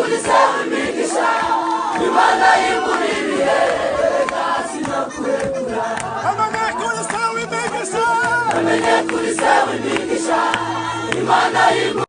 kuri se w'imigisha, Imana y'imuri ibihe, reka sinakurekura. Namenye kuri se w'imigisha, Namenye kuri se w'imigisha, Imana y'imuri.